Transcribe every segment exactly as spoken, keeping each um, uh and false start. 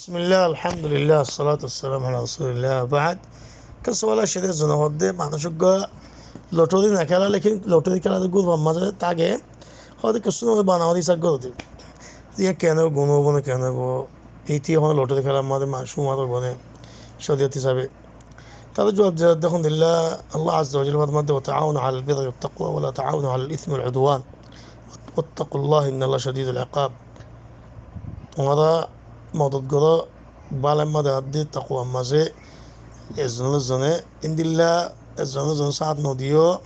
Bismillah, alhamdulillah, assalatu wassalamu ala rasulillah, wa ba'd. Kessú sual aiccé de, zone hoódde manúic uggúa lotori no kéla, lekin lotori kéla de gurbar mazé táke, hoódde kessú no bana hoódde hísab goré de. Ziyán kene guna óibo né, kene óibo, ítara hono lotori kélar mazé manúic cúmar óibo né, córiyot hísabe. Tará juab diyé de hoódde, Allah azza wa jalla formar de, "Wa ta'awanu alal birri wat taqwa wa la ta'awanu alal ithmi wal udwan. Wattaqullaha innallaha shadidul iqab." Tuáñra modot goró bálar mazé ar de takwar mazé, ezzone ezzone, endilla ezzone ezzone sát no diyó,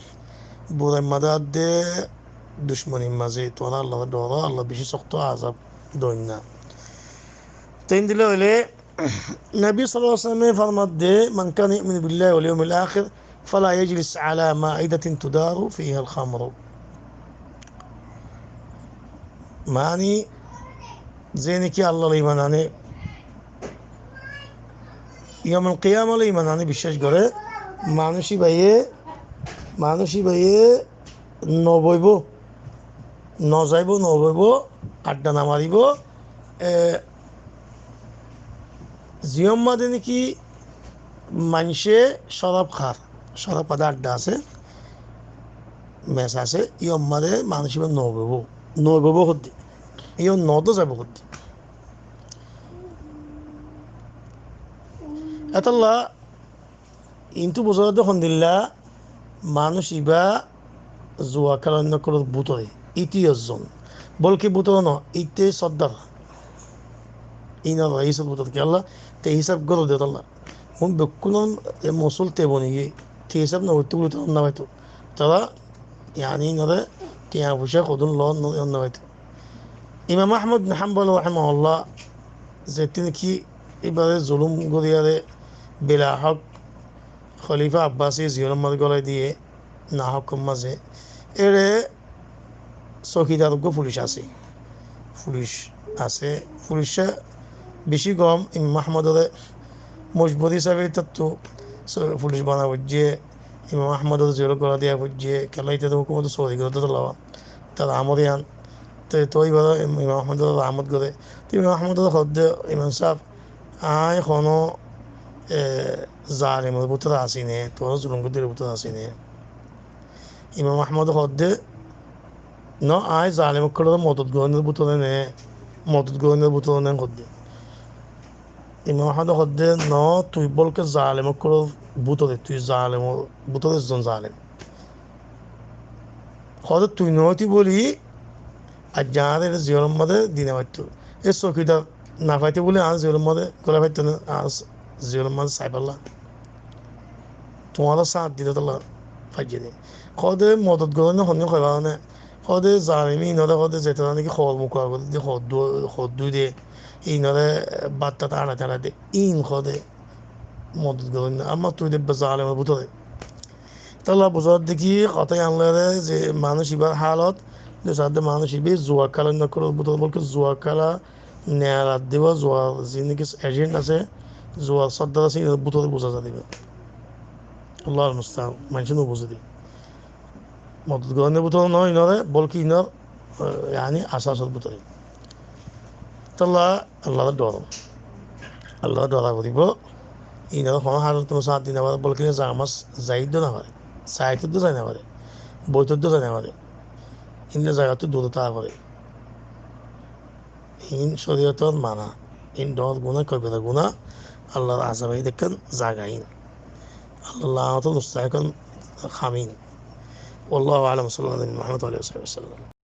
burar mazé ar de ducmonir mazé. Tuáñra Allahré dóro, Allah beci sokto azab doinna. Te endilla óile, Nabi sallallahu alaihi wasallam e formar de, "Man kana yu'minu billahi wal yawmil akhir fala yajlis ala ma'idatin tudaru fihal khamru." Mani, ze niki Allah loi iman ane, yawmul qiyama loi iman ane biccac gore, manúic ibáye, manúic ibáye no boibo, no zaibo, no boibo, adda no maribo, e, ziyór mazé niki maincé córab hár, córab hár de adda asé, mes asé, yór mazé manúic ibá no boibo, no boibo hoódde, yó no zaibo hoódde. Etolla Intu buzá de hondilla, manúic ibá zuwa kéla ókkol or bútore, íte ezzon. Bolke bútore no, íte sóddar. Inor rais or bútore kiyólla, te hísab goró de tolla. Hún bekkún e Mosul te boni giyé, te hísab no goitto buli tará no faito. Tará, yani, inore tiañ foicá hodún lon no, no faito. Imam Ahmad bin Hanbal rahimahullah, zetin ki ibáre zulum goriyaré bela hók Khalifa Abbasi ziyór mazé golai diyé, na hók or mazé. Ére sokidar uggúa fulic asé. Fulic asé. Fulic beci gom, Imam Ahmad ore mojburi hísabe ítarattú so-, fulic bana foijjé, Imam Ahmad ore ziyór golai diya foijjé, kiyólla ítara hókumot sori goré de tolla. Tar amor yián. Te, to ibáre Im-, Imam Ahmad ore rahmot goré. Te Imam Ahmad ore hoódde, Imam sáb, añí honó, e, zalimor bútore así né, tuáñra zulum goijjor bútore así né. Imam Ahmad hoódde, no, añí zalim ókkolor modot gorónor bútore né, modot gorónor bútore né hoódde. Imam Ahmad hoódde, no, tui bolke zalim ókkolor bútore, tui zalimor bútore ezzon zalim. Hoódde tui no óiti buli, aijja añáre ziyór mazé di no faittó. E sokidar no faite buli añáre ziyór mazé golai faittó né, añáre ziyór mazé sai féllo. Tuáñra sát dito tolla faijjé né. Hoódde modot gorónor honó hoi faro né. Hoódde zalim inore hoódde zetará niki hoor mukabela gorí de, hoor du-, hoor dui de, inore bát tat añçai añçai de, in hoódde modot gorónor. Amma tui de zalimor bútore. Tolla buzá de ki hotá yián lói ze manúic ibár halot, de sádde manúic ibá zuwa kéla ókkol or bútore, bolke zuwa kéla neelar de ba zuwar zin niki agent asé, zuwar sóddar asé, inor bútore buzá za de ibá. Allahul musta'an, maincé no buzé de. Modot gorónor bútore no inore, bolke inor, e, yani, asasor bútore. Tolla Allaré dóro. Allaré dóra foribo. Inore honó halot ot sát di no faro, bolke inor zaga mazé zaito no fare. Saito zai no fare. Boito zai no fare. Inor zaga ttú dure táka fore. In coriyotor mana. In dóñr guna, kabira guna. Allar azabe ekkán zaga in. Allar laanotor mustahek ham in. Wallahu a'lam, sallallahu ala Muhammad wa ala alihi wa sahbihi wa sallam.